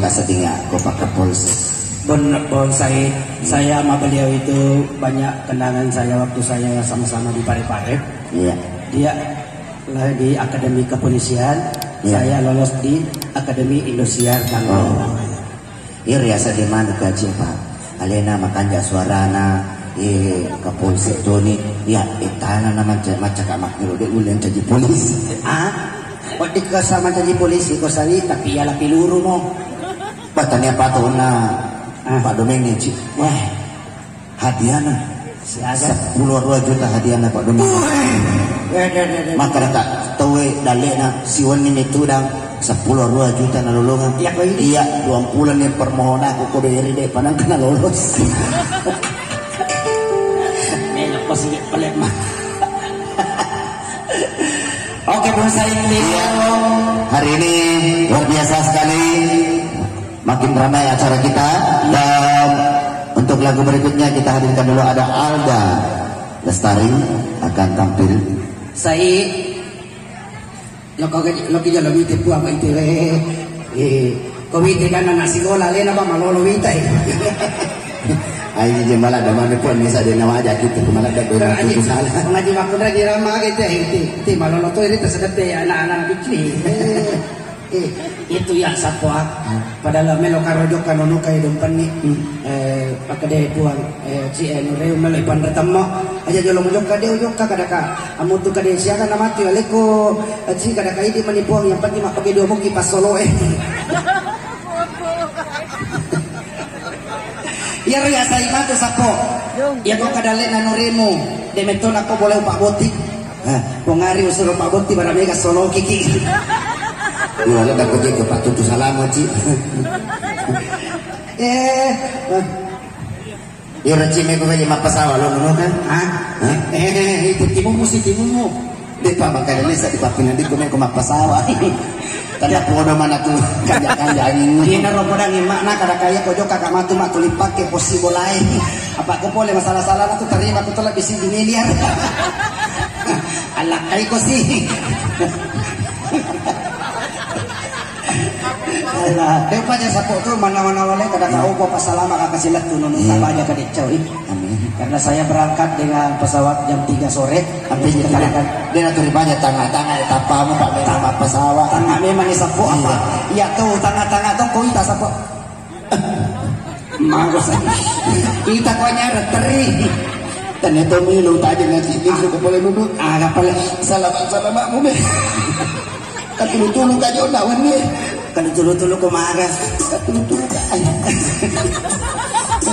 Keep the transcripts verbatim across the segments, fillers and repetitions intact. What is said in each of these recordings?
Sedingnya aku pakai polisi. Bon, Bonsai, saya sama beliau itu banyak kenangan saya waktu saya sama-sama di Parepare. Iya. Dia lah di Akademi Kepolisian, iya, saya lolos di Akademi Indosiar Tangerang. Oh. Iya, riasa di mana kaji, Pak? Alena makanja suarana, eh, kapolsek Toni, ya, eh, tanah nama macam macam kamak nyuruh dia ulen jadi polisi. Ah? Kok dikesa menjadi polisi, kok sali, tapi ya lebih luru mo. Batanya patona, ah, Pak Domene, Ci. Wah. Hadiahna. Siaga? Sepuluh dua juta hadiahna, Pak Domene. Weh. Weh, weh, weh, weh. Maka kata, tawe dalena, siwonni metudang, sepuluh dua juta nalolongan. Iya, kok ini? Iya, dua bulan nih permohonan aku kode iri deh, panang kena lolos. Melok pas ini pelet mah. Oke, Bonsai, ini. Iya. Hari ini luar biasa sekali. Makin ramai acara kita. Dan untuk lagu berikutnya kita hadirkan dulu, ada Alda Lestari akan tampil. Sai, lo kau ke, lo kija lo mite pua apa itu, eh. Eh, kau mite kan anak sekolah, lena apa malolo mita, eh. Ai, je malah ada mana pun, bisa dia nama aja kita, malah ada dua ratus salah. Ngaji makku lagi ramah gitu, eh, ti, ti malolo tuh ini tersedep deh anak-anak kecil. Eh, itu ya, Sapoa. Padahal melo karo jokka nono kai dompenni. Hmm. Eh, pakkeda puang, eh, ci, eh, nureu melo ipanre temmo. Aja jolo mujokka de ujokka kadaka. Amutu kade siaga namati aleko, eh, ci kadaka idi mani puang yang penting mappake dua muki passolo, eh. Iyaro yasai matu Sappo. Iya ko kadalle'na nuremu, de metto nakko boleh upabbotti. Hah? Pongari usuro pabbotti bara mega solokiki. Iya, lo dapat juga Pak Tutu salama, Ci. Eh, eh. Iyaro Ci mega mappasawa lo nuno kan? Hah? Hah? Eh, itu timumu si timumu. Depa makanya ini saya dipakai nanti kumen ku mappasawa. Tanda podo mana tu kanja-kanja angin. Ina ro podangi makna kada kaya ko jokka ka matu mak tuli pake posi bolae. Apa ko pole masalah-salah tu terima ku telah bisi miliar. Alakkai ko si. Depa aja Sappo tu mana-mana wale kada kau ko pasalama kaka silat tu nunu. Iya. Apa aja kada cau. Amin. Karena saya berangkat dengan pesawat jam tiga sore. Hampir jam tiga. Dia nak turi banyak tanga-tanga ya tapamu Pak, memang Pak pesawat. Tanga memang ni Sappo apa? Iya. Iya tuh, tanga-tanga tuh kau ita Sappo. Mago sa-, ita kau nyara teri. Ternyata milu tadi nanti dia sudah boleh duduk. Ah, apa lagi? Salah, salah makmu, be. Katulu-tulu ka jona wenni. Katulu-tulu ko maga. Katulu-tulu ka.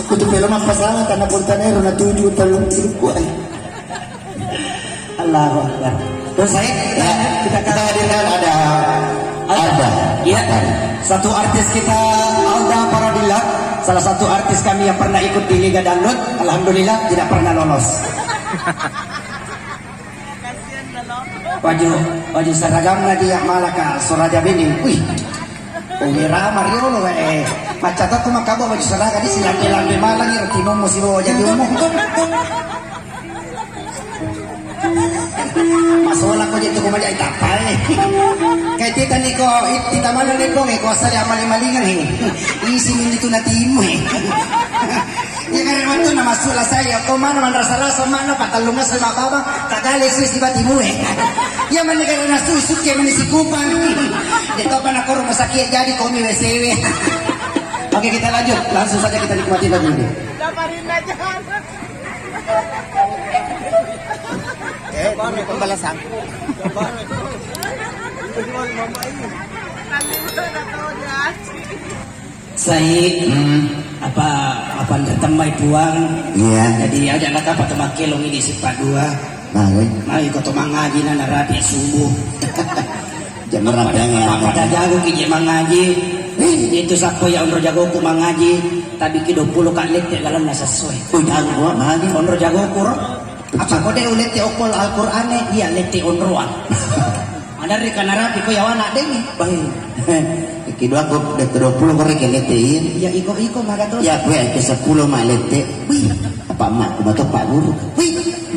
Kutu pelo mappasala tanah purtanero na tuju telung tilu kuai. Allahu Akbar. Terus saya, ya, kita, kita hadirkan ada Alda. Alda. Ya. Alda. Satu artis kita, Alda Paradila, salah satu artis kami yang pernah ikut di Liga Dangdut. Alhamdulillah tidak pernah lolos. Baju, baju seragamna dia malah ka Soraja Bini. Wih. Umi Rama riolo, eh. Macca to tu makkabau baju seragam di silampe-lampe malang iro timumu sibawa jadi umum. Masola ko jetu ko majai tapai. Kai tita ni ko, it-, tita mana ni ko, eh, ko asal amali-malingan, eh. Isi ni tu natimu, eh. Iya, karena waktu nama sula saya, kau mana manrasa-rasa, mana patallunga sama baba, kagale sui si batimu, eh. Iya, mana karena susuk, ya, mana si Kupang. Dia tahu mana kau rumah sakit, jadi kau mi W C W. Oke, kita lanjut. Langsung saja kita nikmati lagu ini. Eh, ini pembalasan. Sai, hmm, apa, apa nda temmai puang. Iya. Jadi aja nak apa tu makkelong ini sipa dua. Nah, weh. Nah, iko tu mangaji na narapi subuh. Jam berapa ya? Apa dah jago ki je mangaji? Itu Sappo ya onro jago ku mangaji. Tapi ki dua puluh kali lette dalam nasa soe. Oh, jago mangaji. Onro jago ku ro. Apa kode ulette okol Al-Qur'ane, iya lette onroan. Madarri ka narapi ko yawana dengi. Bang. Iki dua ko dua puluh kore ke lette iya. Ya iko-iko maga to. Ya kue ke sepuluh ma lette. Wih, apa emak ku mato Pak Guru. Wih.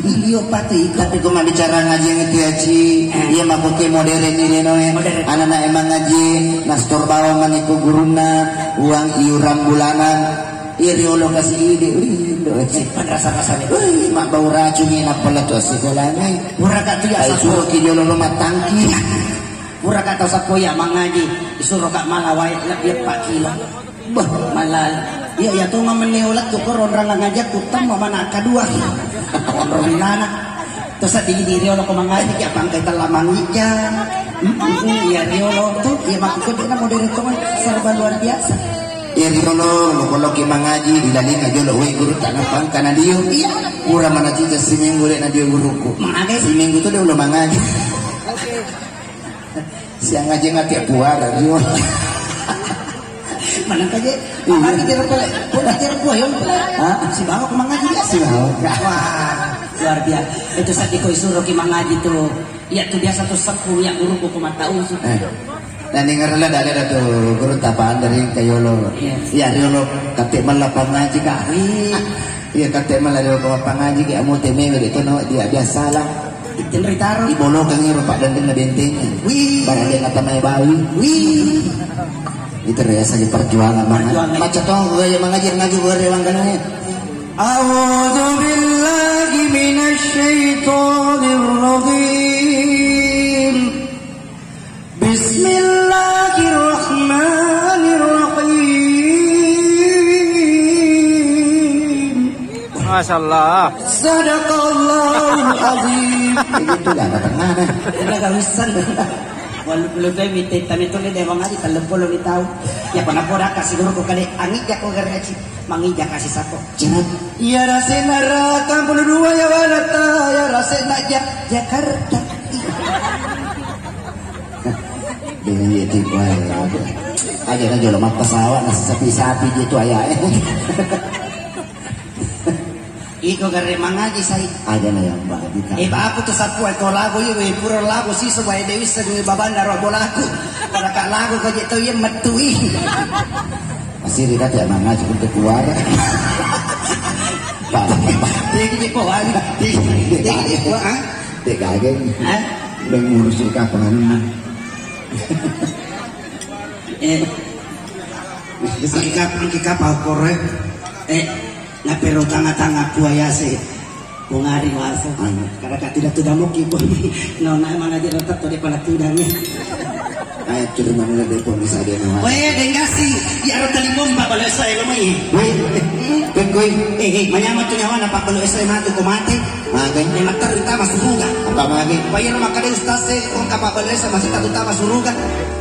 Iyo pati. Tapi ko mabbicara ngaji ngerti aci, iya mako ke modern ni deno e. Modern. Anak-anak emang ngaji, nastor bawa maniku gurunna, uang iuran bulanan. Iya riolo kasi ide, wih, do. Simpan rasa-rasa ni. Wih, mak bau racun ni, napa lah tu sekolah ni. Pura kak tu ya. Ai, sapa? Suruh ki jolo lo matangki. Pura kak tau sappo iya mangaji, disuruh kak mala wae lebbi eppa kilo. Beh, mala. Iya, iya tu mamenne ulat tu koron rala ngajak tu temma mana kadua. Koron rilana. Terus di diri ono ko mangaji ya pangkai tella mangija. Mm, mm, mm, iya riolo tu, iya makku tu na modern tu kan serba luar biasa. Iya riolo, lo kalau ki mangaji di dalam aja lo we guru tanah pangkana dia. Iya. Pura mana tija siminggu dek na dia guruku. Mangaji. Siminggu tu dia ulo mangaji. Siang aja nggak tiap puara, yo. Mana aja? Iya. Apa di jeruk pele? Pun di jeruk buah, yo. Hah? Si bawa ke mangaji ya? Si bawa. Wah, luar biasa. Itu saat dikoi suruh ki mangaji tuh. Iya tuh biasa tuh sepuh ya guru buku mata usu. Eh. Dan dengar lah dari tu guru tapaan dari kayolo. Iya. Iya, riolo kate mala pangaji kak. Iya. Iya, kate mala riolo pangaji ki amu teme itu no dia biasa lah. Tenri taro. Ibolokan iro Pak Dendeng na benteng. Wih. Barang dia kata mai bawi. Wih. Itu rasa di perjuangan banget. Perjuangan. Macam tu gua yang mengajar ngaji gua rewang kan ya. أعوذ بالله من الشيطان الرجيم. بسم الله الرحمن الرحيم. Masya Allah. صدق الله العظيم. Itu lah, nggak pernah, nah. Udah gak usah. Walau belum saya minta, tapi itu dia mau ngaji, telepon lo tahu. Ya, pernah pora kasih guru kok kali, angin ya kok garaji, mangin ya kasih sako. Jangan. Iya, rasina rata puluh dua ya, Wanata, ya, rasina Ja-, Jakarta. Dengan itu, wah, ya, aja na jolo mappasawa, na sapi-sapi gitu, ayah, eh. Iko gare mangaji sai. Aja na yang babi, Kak. Eh, baku tu sapu, eh, ko lagu, iyo, eh, pura lagu, si sebuah, eh, Dewi Seng, eh, babanda ro bolaku. Pada kak lagu, ko je tau, iya, metui. Masih dikata ya, mangaji untuk keluar. Pak. Dia gitu, Pak, wali. Dia gitu, Pak, ah? Dia kagak. Hah? Udah ngurus di kapangan. Eh. Ki kap-, ki kapal korek. Eh, napero tanga-tanga kuayase. Pungari maso. Anu. Karena tidak, tidak mungkin pun. Nona mana dia tetap tu dia pala tudang ya. Ayo, cuma mana dia pun bisa dia nama. Weh, dengasi. Ya, rata limon, Pak, kalau saya lo mai. Weh, pengkoi. Eh, eh, manyama tu nyawa, Pak, kalau saya mati, kau mati. Mage. Memang terutama suruga. Apa mage? Bayar maka dia ustaz saya, kau kapal saya masih tak utama suruga.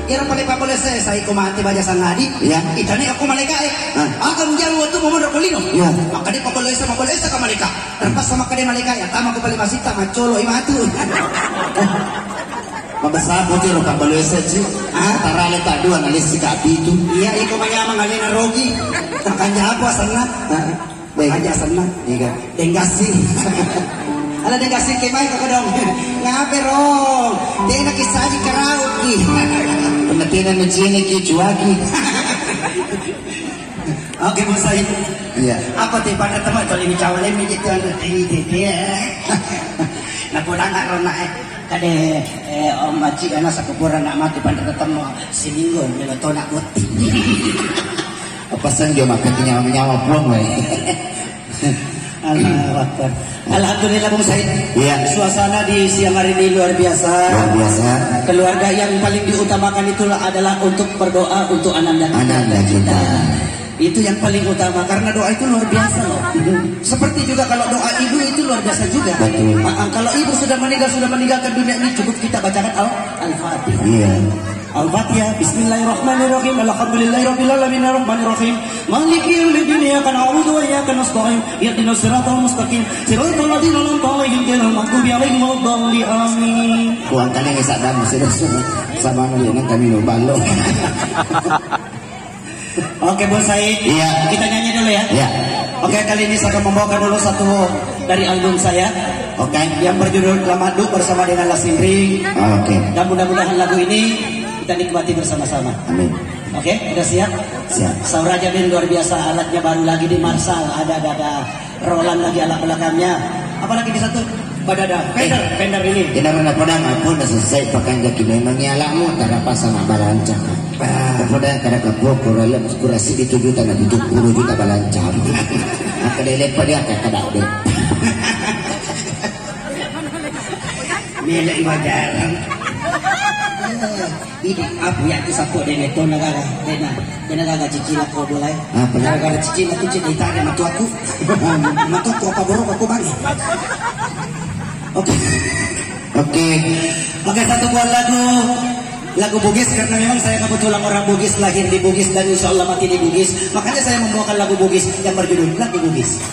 Iyaro pale pabbaloe sae, saiko mate baja sangadi. Iya. Itane okko malaikae. Hah? Aga mujaru wettu monro ko lino. Iya. Makkeda pabbaloe sa, mabbaloe sa ka malaika. Terpaksa makkeda malaika, ya tama ko pale masitta, maccolo i matu. Mabessa poti ro pabbaloe sa, Ci. Ah? Tarale ta dua, nalessi ka pitu. Iya, iko manyamang alena rogi. Makanja apa senna? Hah? Baik. Aja senna. Iya. Denggassi. Ala denggassi ke mai kok dong. Ngape rong? Tena kisaji karaoke. Penatena mencini ki cuaki. Oke, Bonsai. Iya. Apa te pada teman toli bicara lemi gitu, anu, tini tete. Nah, podang nggak rona, eh. Kade, eh, Om Maci, anak sakupura nak mati pada ketemu si Minggu, melo tona kuti. Apa sen dia makan nyawa-nyawa puang, weh. Allahu Akbar. Alhamdulillah, Bung Said. Iya. Suasana di siang hari ini luar biasa. Luar biasa. Keluarga yang paling diutamakan itulah adalah untuk berdoa untuk ananda kita. Ananda kita. Itu yang paling utama, karena doa itu luar biasa, loh. Seperti juga kalau doa ibu itu luar biasa juga. Betul. Ah, ah, kalau ibu sudah meninggal, sudah meninggalkan dunia ini, cukup kita bacakan Al-, Al-Fatihah. Iya. Al-Fatihah. Bismillahirrahmanirrahim. Alhamdulillahirabbil alamin, arrahmanirrahim. Maliki yaumiddin, iyyaka na'budu wa iyyaka nasta'in. Ihdinas siratal mustaqim. Siratal ladzina an'amta 'alaihim ghairil maghdubi 'alaihim waladdallin. Amin. Kuang kali ngesak dan sudah sama, sama nang kami lo balo. Oke, Bonsai. Iya. Kita nyanyi dulu ya. Iya. Oke, kali ini saya akan membawakan dulu satu dari album saya. Oke. Yang berjudul Lamadu bersama dengan Lasinri. Oke. Dan mudah-mudahan lagu ini kita nikmati bersama-sama. Amin. Oke, udah siap? Siap. Sauraja Band luar biasa, alatnya baru lagi di Marshall. Ada, ada, ada Roland lagi alat belakangnya. Apalagi di satu badada. Fender, Fender ini. Tidak pernah, pernah ngampun, udah selesai, pakai jaki memang nyalamu, tak apa sama balanca. Ah. Pernah kada kapu, kurang, kurasi di tujuh juta, na tujuh puluh juta balanca. Maka dia lepas dia, kakak dak deh. Milik bajaran. Idi, apa ya tu sappo de' metto na gaga, de' na, de' na gaga cicila ko bolai. Apa? Gara-gara cicila tu cita ita de' matuaku. Matuaku apa borok aku bang. Oke. Oke. Oke, satu buah lagu, lagu Bugis, karena memang saya kebetulan orang Bugis, lahir di Bugis dan insya Allah mati di Bugis. Makanya saya membawakan lagu Bugis yang berjudul Lagu Bugis.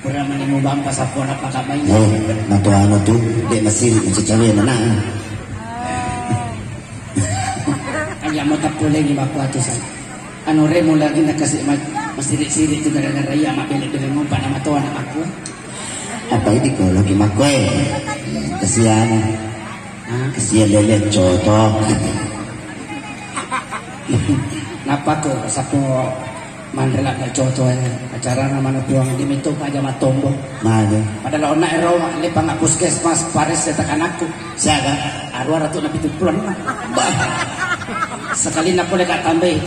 Pura mani mubampa sappo na pakabai. Oh, na to anu tu, de' masiri, macacawe na na. Aja mo tappulengi makku atu sa. Anu remu lagi na kasi ma-, masiri-siri tu gara-gara iya mabele-bele ngompa nama to anak aku. Apa ini kalau lagi makku eh? Kasihan. Hah? Kasihan lele coto. Napa ko sappo manre ladde coto e, acarana mana puang di mitu aja matombo. Mane. Pada laona ero lepang puskesmas paris ya tekanakku. Siaga? Arua ratu na pitu puluh na. Bah. Sekali na pole ka tambai.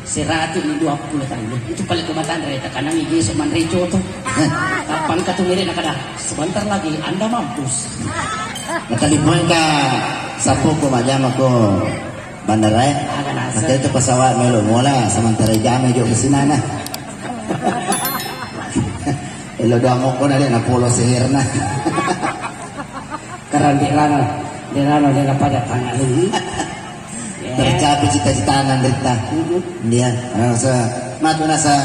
Seratu ni dua puluh kali. Itu paling kematang dari tekanang igi so manre coto. Kapan ka tu mirip na kada? Sebentar lagi Anda mampus. Matalipuang ka sappo ko majama ko. Bandara e. Ada nasa. Makanya itu pesawat melo mola sementara jam e jok ke sini nah. Elo doang moko na dia na polo sihirna. Karena di rano, di rano dia na pada tangan ini. Ya. Tercapai cita-cita nanderita. Mm-mm. Dia, rasa matu nasa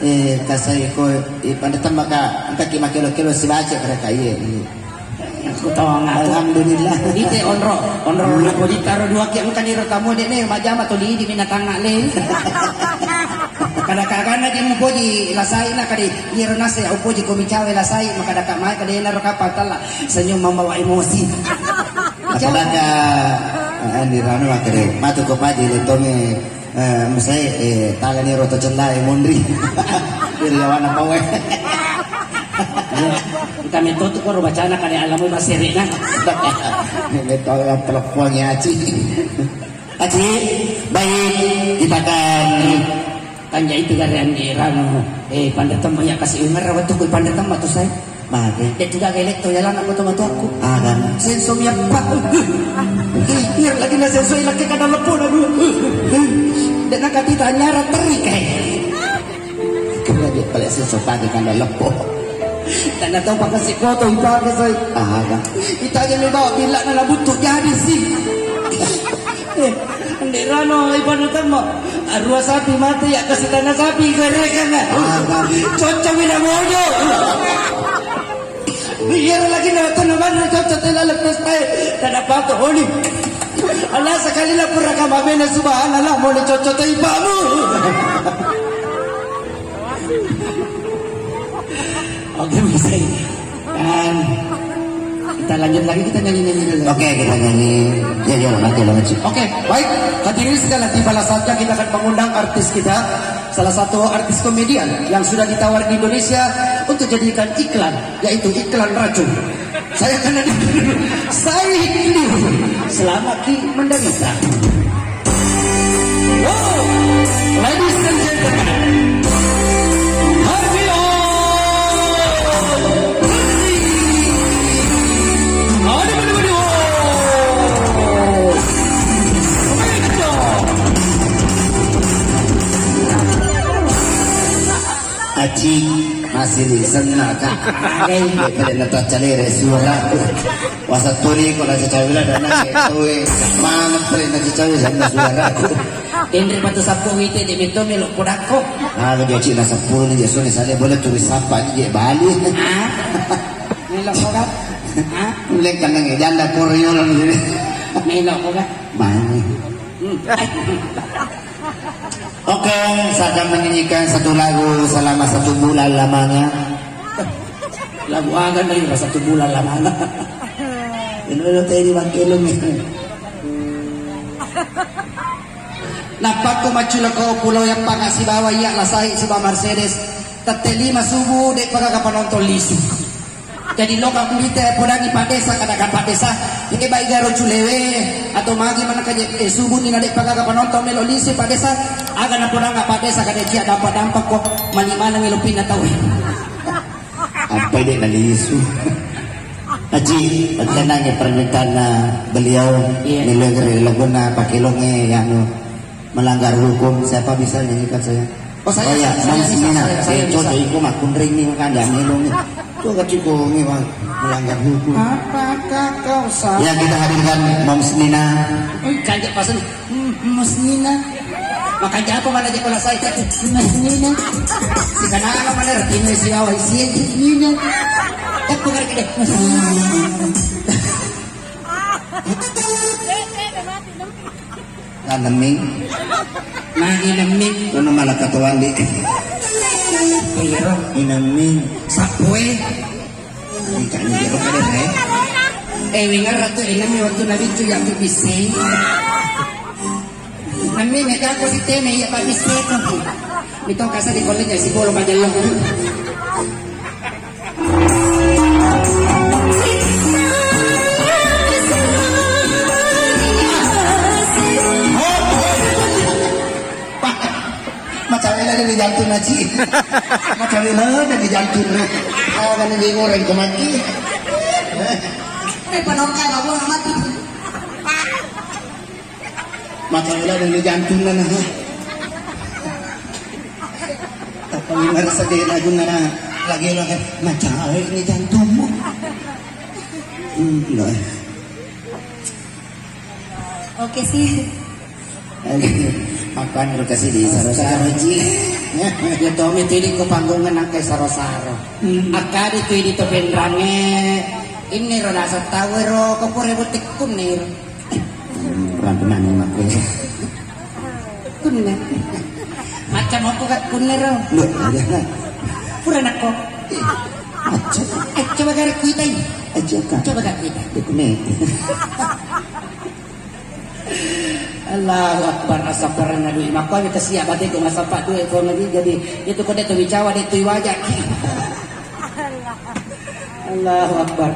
eh kasai ko eh, pada temaka entah ki makelo-kelo sibaca mereka iya. Iya. Aku tawang aku. Alhamdulillah. Ite onro, onro na ko ditaro dua ki engka niro tamu de ne majama to lidi minatang le. Kada kagana di mupoji lasai na kadi niro nase upoji ko micawe lasai maka daka mai kadi na ro kapal tala senyum membawa emosi. Apalagi eh, di rano makere matu ko paji le tonge Eh, musai, eh, tala ni roto cella e monri. Iri awana pawe. Iya. Engka metto tu koro bacana kali alamu masiri kan. Metto ya telepon ya Aci. Aci, baik, kita akan tanya itu dari Andi Rano. Eh, Pandra Temma ya kasih umar waktu ku Pandra Temma tu saya. Mate. De tu gaga eletto ya lana moto matuakku. Aga. Senso mi appa. Iya lagi na senso ilakka kada leppo na dua. De na kati tanya ra teri kai. Kena dia pale senso pake kada leppo. Tanda tau pakasi foto ipake sai. Aga. Ita aja mi bawa bila na butuh jadi sih. Eh, Andi Rano, Ipanra Temma. Arua sapi mate ya kasi tanah sapi gorekan. Cocok mina mojo. Iya lagi na tanah mana cocok tela lepas tai. Tanah pato oli. Allah sekali lah pura kama bena subhanallah mau cocok tai pamu. Oke, bisa. Dan kita lanjut lagi, kita nyanyi-nyanyi dulu. Oke, kita nyanyi. Ya, ya, nanti, nanti. Oke, baik. Hadirin sekalian, tibalah saatnya kita akan mengundang artis kita, salah satu artis komedian yang sudah ditawar di Indonesia untuk jadikan iklan, yaitu iklan racun. Saya akan hadirkan dulu. Saya dulu. Selamat di menderita. Wow. Ladies and gentlemen, happy all. Aduh, aduh, aduh. Aduh. Aji, masih di sana, Kak. Agai. Pada nata calere suaraku. Wasa tuli ko na cacawi la dana ke tue. Mana pale na cacawi sana suaraku. Tenri patu sappo wite de metto melo kodakko. Ah, dia cina sepuluh ni, dia sore saya boleh tulis apa ni, dia balik. Ah. Melo kodak. Ah. Mulai kanang janda koreolan ni. Melo kodak. Mana? Hmm. Oke, saya akan menyanyikan satu lagu selama satu bulan lamanya. Lagu aga na ira satu bulan lamanya. Ini lo tadi makin lo nih. Nappakko macculeko pulo yappanga sibawa iya lasai sibawa Mercedes. Tette lima subuh, de'pa gaga penonton lisu. Jadi loka kulite podangi Pak Desa, kada ka Pak Desa, eh, bai garo culewe, atau magi mana kaje, eh, subuh ni na de'pa gaga penonton melo lisu Pak Desa, aga na podanga Pak Desa, kada cia dampak-dampak ko, mali maneng lo pinna tau. Apa de' nalisu? Haji, tenang ya permintaan beliau, iya, melo gere laguna pakai longe, ya, anu. Melanggar hukum, siapa bisa nyanyikan saya? Oh, saya, oh, ya, saya Moms bisa, Nina. Saya, saya eh, bisa. Coba iko makkunring ni, makanya melong ni. Coba ciko ni, Bang, melanggar hukum. Apakah kau salah? Ya, kita hadirkan Moms Nina. Hmm, kanjak pasal. Hmm, Moms Nina. Makanya apa mana je kalau saya? Moms Nina. Sekarang apa mana? Ini si awal, si Nina. Tapi bukan gede. Moms Nina. Nanemming. Nah, inemming. Kono malah katoandi. Iyaro. Inemming. Sappoe. Ikan iyaro kada, eh. Eh, wingar ratu inemming waktu Nabi tu yang bisi. Nemming, mega ko si tene iya Pak bisi tu. Mitong kasa di kolej ya si bolo majalong. Macam mana dia jantung, Haji? Macam mana dia jantung? Ah, mana dia goreng ke mati? Eh, penongkar, aku mati. Macawe lagi ni jantung na, nah. Tapi merasa dia lagu na, lagi lagi macawe ni jantungmu. Hmm, nah. Oke sih. Makan ro kasi di saro-saro ji. Ya Tommy tu di ko panggungan angkai saro-saro. Hmm. Akadi tu di to penrange. Ini ro nasa tawe ro ko pure butik kunir. Rampenan makku. Kunne. Macam apa kat kunne ro? Loh, ada. Pura nakko. Aja. Eh, coba gare kita ini. Aja, Kak. Coba gare kita. Kunne. Allahu Akbar, asapparan Nabi. Makanya kita siap batik ko ngasapa dua ko Nabi. Jadi, itu ko dia tu bicawa, dia tu wajah. Allahu Akbar.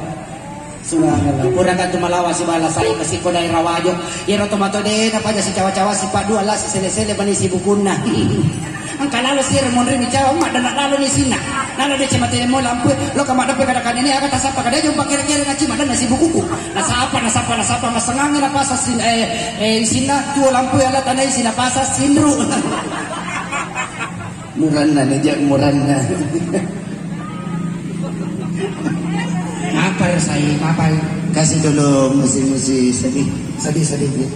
Subhanallah. Pura kan tu malawa si bala sai kasi ko daerah Wajo. Iyaro to mato de na paja si cawa-cawa si padua la si sele-sele bani si bukunna. Engka lalo si monri ni cawa, maddanna lalo ni sinna. Lalo de cemate mo lampu, lo ka maddape kada kane ni aga tasapa kada jumpa kere-kere ngaci maddanna si bukuku. Nasapa, nasapa, nasapa, masengangi napasa sin, eh, eh, sinna tuo lampu ala tanai sinna pasa sinru. Muranna, nejak muranna. Apa ya, saya? Apa ya? Kasih dulu musik-musik sedih. Sedih, sedih, ya.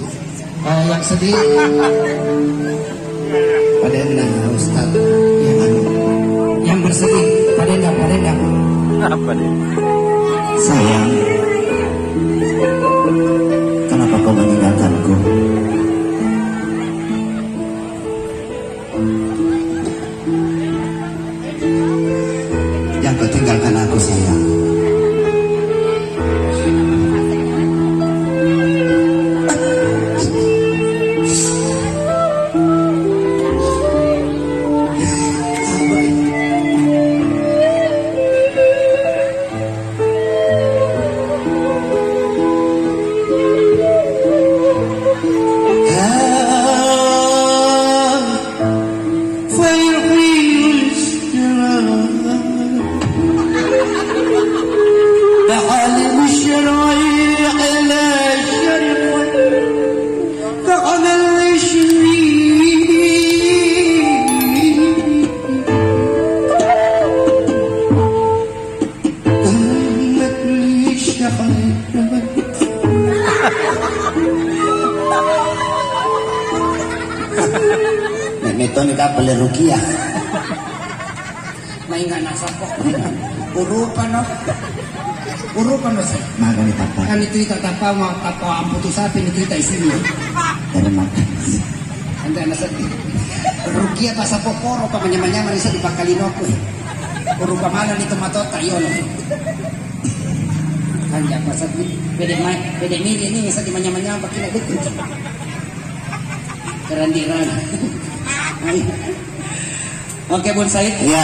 Eh, yang sedih. Pada enak, Ustaz. Yang anu. Yang bersedih. Pada enak, pada enak. Apa nih? Sayang, kenapa kau meninggalkanku? Jangan kau tinggalkan aku, sayang. Nek metoni kapal Rukia. Mainga nasako. Urupa no. Urupa no sai. Magani tapa. Kan itu ita tapa ma tapa amputu sapi itu ita isini. Dari mata. Anda nasa. Rukia pasa poporo pa manyama-nyama ni sa di pakalino ko. Urupa mana ni tomatota yo no. Kan ya pasa tu. Pede mai, pede miri ni sa di manyama-nyama kira betul. Kerandiran. Oke, Bun Said. Iya.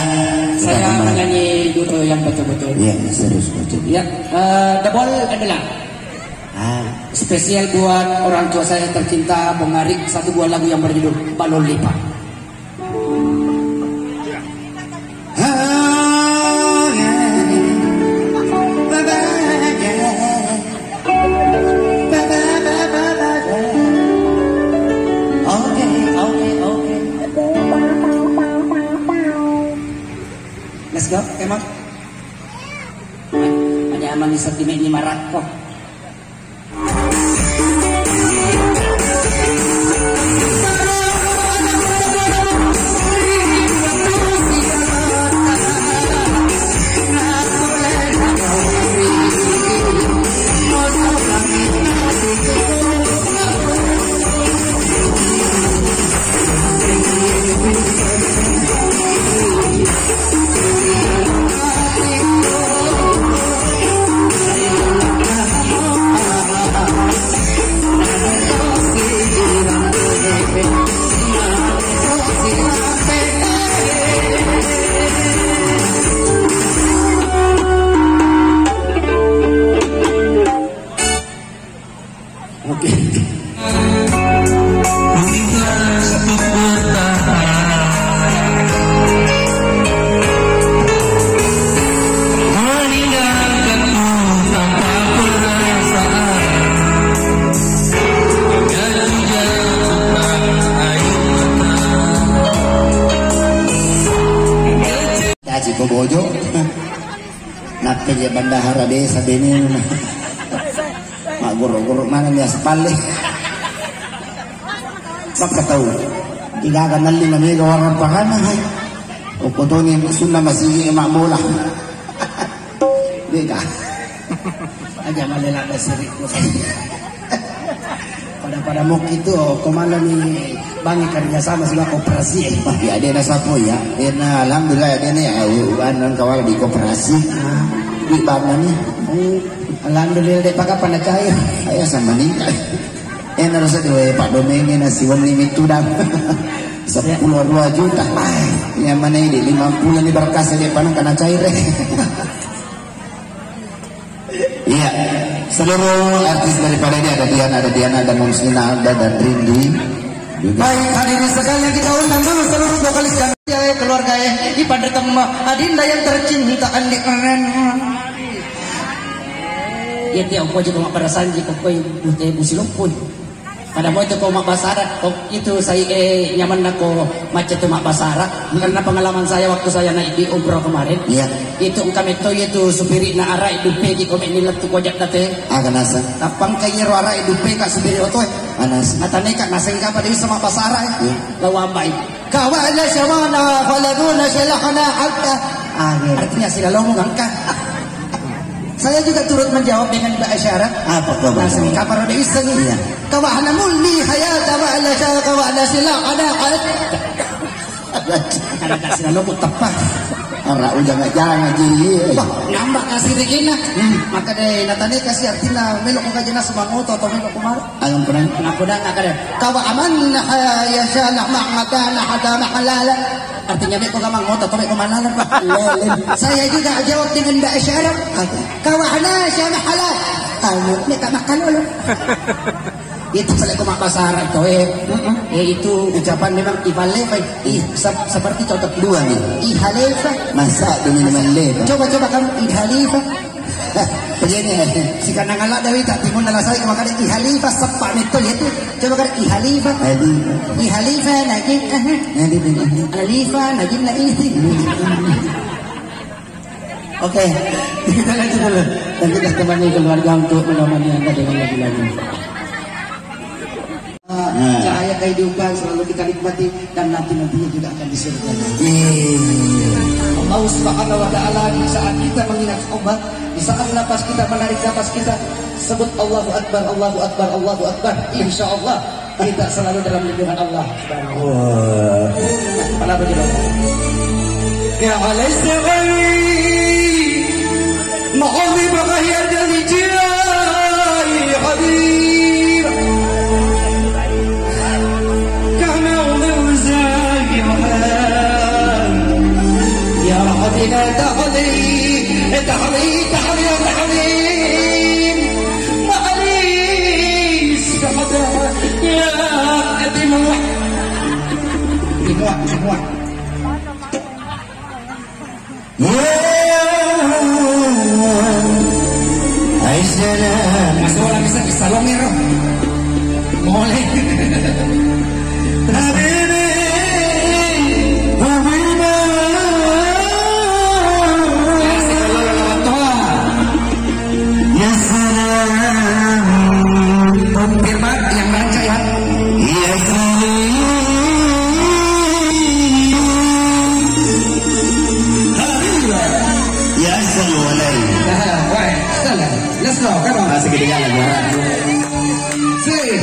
Saya menyanyi dulu yang betul-betul. Iya, serius betul. Ya, eh, Debol adalah Ah. Spesial buat orang tua saya tercinta, Bung Ari, satu buah lagu yang berjudul Balon Lipat. Oke, oke, oke. Let's go, come on. Ada aman di sentimen lima ratus. Oke. Caji ko bojo. Nappa je bendahara desa bene. Magguru-guru mana mi aspalle. Maka tau. Tiga kan nalli na mega warang pahana, hai. Okko toni sunna masigi e mabbola. Bega. Aja malela da sirikku. Pada-pada mokki tu, oh, ko mana ni bangi kerja sama siba koperasi, eh. Ya, dia na sapo ya. Dia na, alhamdulillah, dia na, ya, u-, anu, kawala di koperasi. Ah. Di mana ni? Oh, alhamdulillah, dek, paka pada cair. Saya sama ni. Eh, na rasa dua, Pak Domenge na siwonni mitu dang. Sepuluh dua juta. Ah, yang mana ini? Lima puluh ni berkas dia panang kena cair, eh. Iya, seluruh artis daripada ini ada Diana, ada Diana, ada Musnina, ada dan Rindi juga. Baik, hadirin sekalian, kita undang dulu seluruh vokalis kami. Ya, keluarga ya, di Padre Temma, Adinda yang tercinta, Andi Keren. Ya, tiap pojok rumah pada sanji, pokoknya butuh ibu silupun. Pada mau itu ko mabbasa Arab, ko itu saya, eh, nyamanna ko macca tu mabbasa Arab. Karena pengalaman saya waktu saya naik di umroh kemarin. Iya. Itu engka metto itu supirina Arab itu pegi ko meni lettu ko jak date. Aga nasa? Tapang ka iyaro Arab itu peka supiri oto. Anas. Atane ka nasa engka pada bisa mabbasa Arab. Iya. Lawan baik. Kawala syamana khaladuna syalahana hatta. Amin. Artinya sila lomo gangka. Saya juga turut menjawab dengan bahasa Arab. Apa kau bahasa Arab? Nah, seni kapar ada iseng. Iya. Kawahna mulli hayata ma'ala syara kawahna sila ada ada. Ada tak sila lomo tepat. Ara ujang jangan ji. Wah, nambah kasih regina. Hmm. Maka deh natane kasih artinya melok kajena semangoto atau melok kemar. Alam Quran. Aku dah nak ada. Kawa aman ya syala ma'adana hadana halala. Artinya, meko gamang moto, to meko manalan, Pak. Lele. Saya juga jawab dengan bahasa Arab. Apa? Kawahna syama halal. Ayo, meka makan dulu. Itu pale ko mabbasa Arab to, eh. Mm-mm. Eh, itu ucapan memang ibale, Pak. Ih, sep-, seperti cocok. Dua nih. Ihalefa. Masa dengan malefa? Coba, coba kamu ihalefa. Begini, eh. Sikanang ala Dawi tak timun dalam saya, maka ada ihalifa sepak itu, ya tuh. Coba kan ihalifa. Ihalifa. Ihalifa lagi. Ihalifa. Alifa lagi, nah, ini. Oke. Kita lanjut dulu. Dan kita temani keluarga untuk menemani Anda dengan lagu-lagu. Nah. Cahaya kehidupan selalu kita nikmati dan nanti-nantinya juga akan di surga. Iya. Allah Subhanahu wa Ta'ala, di saat kita mengingat Allah, di saat napas kita, menarik napas kita, sebut Allahu Akbar, Allahu Akbar, Allahu Akbar. Insya Allah kita selalu dalam lindungan Allah Subhanahu wa Ta'ala. Wah. Kenapa coba? Ya Allah. Ma'rifah ya Dzal Jalali Hadir. Semua. Iya. Aisyah. Masuk orang bisa, bisa longero. Boleh. Habibi, habibi. Ya salam. Firman yang baca ya. Ya salam. Ya salam alaikum. Nah, wah, salam. Let's go, come on. Masih ketinggalan, ya. Sing.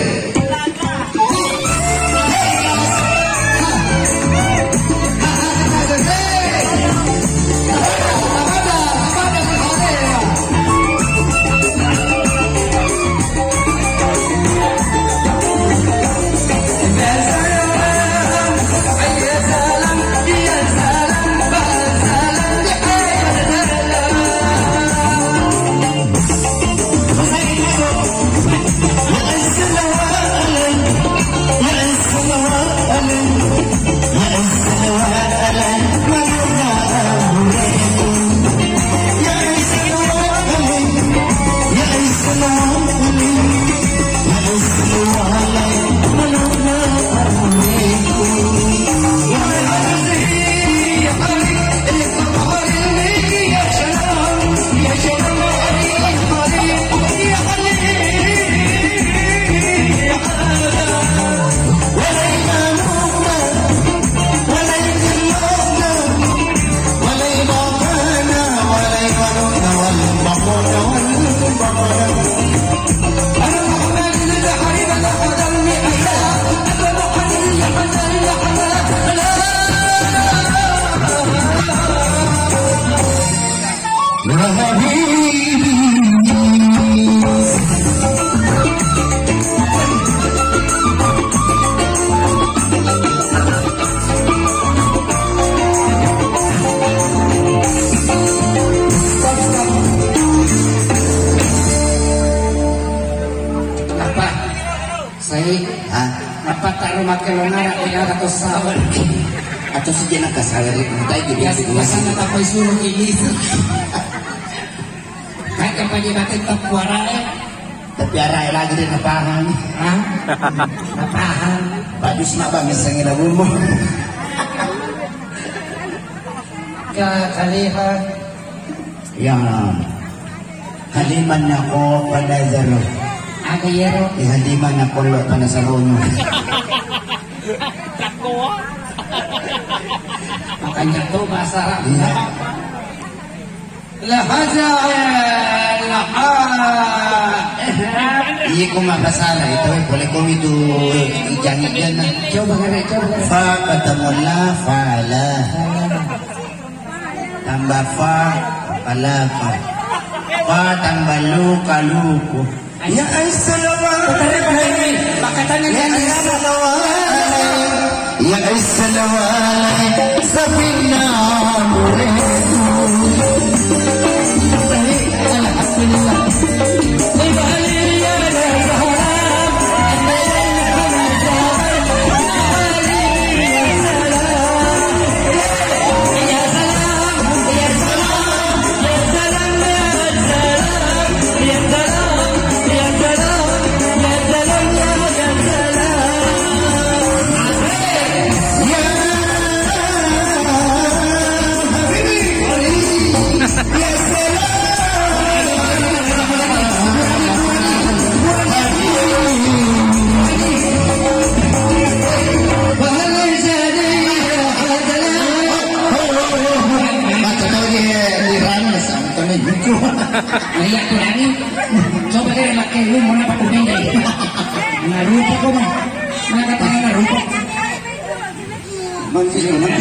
Apa? Saya, hah? Apa tak rumah kelongara, tidak ada kau sabar. Atau sejenak kasar, entah itu dia. Biasa, biasanya tak pakai suruh ini. Kayak apa dia pakai tak kuarai? Tapi arai lagi dia napahang. Hah? Napahang. Bagus nak bang, misalnya dah bumbu. Ka-, kaliha. Ya. Haliman nako pada zaro. Aga yero. Di haliman nako lo pada sarono. Makanya tuh bahasa Arab. Iya. Lahaja, laha. Iya, kok nggak masalah itu, boleh kok itu, jangan-jangan. Coba, coba. Fa ketemu la, fala. Tambah fa, fala, fa. Fa tambah lu, kaluku. Ya assalamualaikum. Makatanya ya assalamualaikum. Ya assalamualaikum. Sabina. Alhamdulillah. Iya, kurangin. Coba deh, pakai lu mau apa tuh, Bang? Naruto kok, Bang. Mana katanya Naruto? Bang, sini, Bang.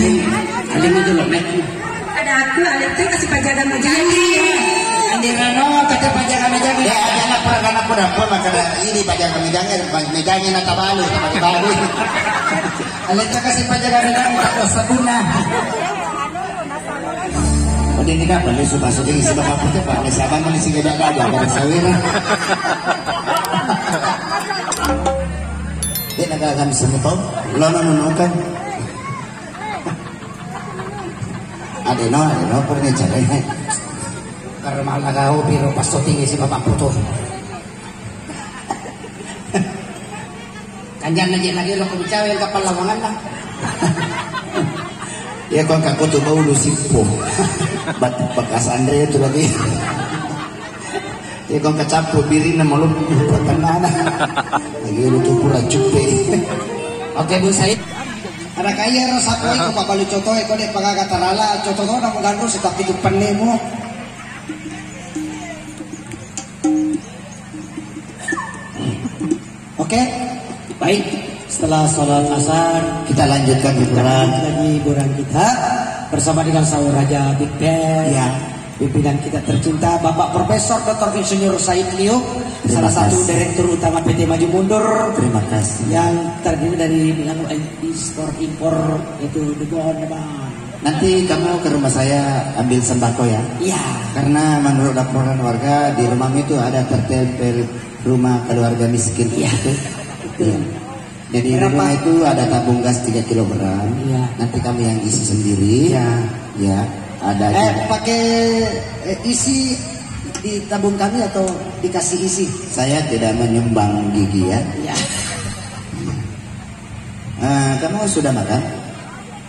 Ada muncul, Bang. Ada aku, ada tuh, kasih pajakan, pajakan. Andi Rano, kata pajakan, pajakan. Ya, ada anak pernah, anak pernah, apa, maka ada ini pajakan, pajakan, pajakan, nak tabalu, tabalu. Aleta kasi pajaga-jaga, tak kuasa guna. Ode ini kapal, ini sudah masuk ini, sudah kapal, Pak. Ini siapa, ini sini ada, ada, ada sawira. Dia nak akan semua tahu, lo nonton. Adeno, adeno, pernah cari. Karena malah kau biro pas syuting si Bapak Putu. Kanjang aja lagi lo kau bicara yang kapal lawangan lah. Ya, kau angkat foto bau lu sipo. Bat-, bekas Andre itu lagi. Ya, kau angkat campur biring nama lu, lu pertengahan. Lagi lu tuh pura cupe. Oke, Bu Said. Ada kaya rasa kau, kau balu coto, kau dek pagaga tarala, coto kau nama gandu, setapi tu penemu. Oke, baik. Setelah sholat asar, kita lanjutkan hiburan. Kita lanjutkan hiburan kita bersama dengan Saur Raja Big Band. Ya. Pimpinan kita tercinta, Bapak Profesor Doktor Insinyur Said Liu, salah satu Direktur Utama P T Maju Mundur. Terima kasih. Yang terdiri dari, dengan, eh, ekspor impor itu, Degon, Degon. Nanti kamu ke rumah saya ambil sembako ya. Iya. Karena menurut laporan warga di rumahmu itu ada tertempel rumah keluarga miskin. Iya. Itu. Iya. Jadi di rumah itu ada tabung gas tiga kilogram. Iya. Nanti kamu yang isi sendiri. Iya. Ya, ada. Eh, juga pakai, eh, isi di tabung kami atau dikasih isi? Saya tidak menyumbang gigi ya. Iya. Eh, kamu sudah makan?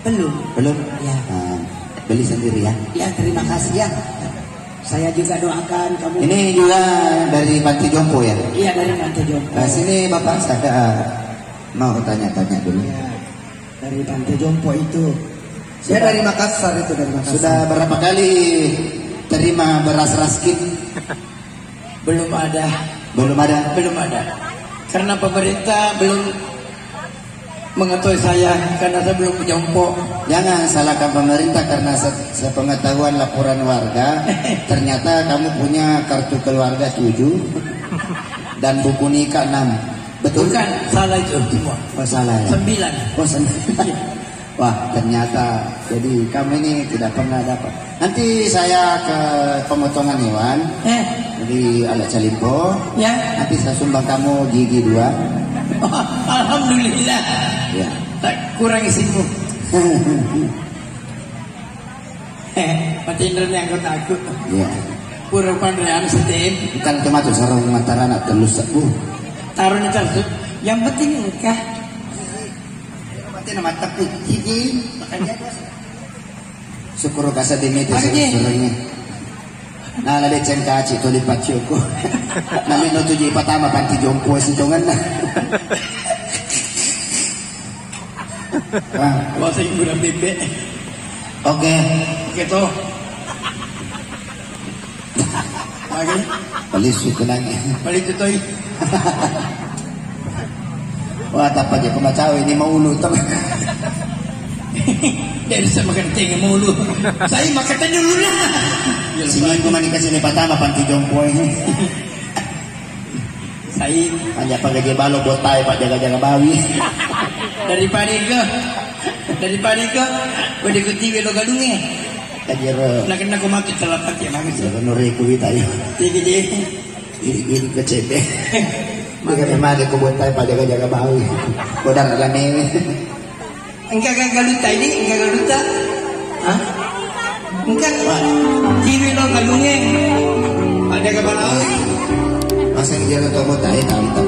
Belum. Belum? Ya. Eh, beli sendiri ya. Ya, terima kasih ya. Saya juga doakan kamu. Ini juga dari panti jompo ya? Iya, dari panti jompo. Nah, sini Bapak, saya, eh, mau tanya-tanya dulu. Ya, dari panti jompo itu. Saya dari Makassar itu, dari Makassar. Sudah berapa kali terima beras raskin? Belum ada. Belum ada? Belum ada. Karena pemerintah belum mengetahui saya, karena saya belum punya jompo. Jangan salahkan pemerintah, karena se-, sepengetahuan laporan warga, ternyata kamu punya kartu keluarga tujuh dan buku nikah enam. Betul? Bukan, salah itu semua. Oh, salah ya? Sembilan. Oh, sembilan. Wah, ternyata jadi kamu ini tidak pernah dapat. Nanti saya ke pemotongan hewan. Eh. Di Alat Calimpo. Ya. Nanti saya sumbang kamu gigi dua. Alhamdulillah. Ya. Tak kurang isimu. Eh, mati Indra ni anggota aku. Ya. Pura panrean setim. Bukan cuma tuh sarung Mataram nak telus aku. Taruh di terus. Yang penting nikah. Mati nama takut gigi. Makanya Syukur kasa demete. Makanya. Sebenarnya. Nah, lade cengkaci to dipacciokko. Nami no tuji patama panti jompo sitongenna. Wah. Bahasa hiburan bebek. Oke. Oke, toh. Lagi? Balisu kenang. Balisu, toi. Wah, tappa je pemacawe ini mau ulu, tem. Dari sama kenteng mau ulu. Saya makan dulu lah. Seminggu mani kasih ni patama panti jompo ini. Sai. Hanya pagaje balo botai, Pak, jaga-jaga bawi. Daripada itu, daripada itu, udah kutiwi lo galunge. Kajero. Nak kena ko mati telah pakai lagi. Jaga nore ku wita ya. Jadi, jadi. Ini, ini kecebe. Maka memang ko botai, Pak, jaga-jaga bawi. Kodar lame. Engka galuta ini, engka galuta. Hah? Engka. Wah. Kiwi lo galunge. Ada kepala. Masa dia lo tomo tai, tahu,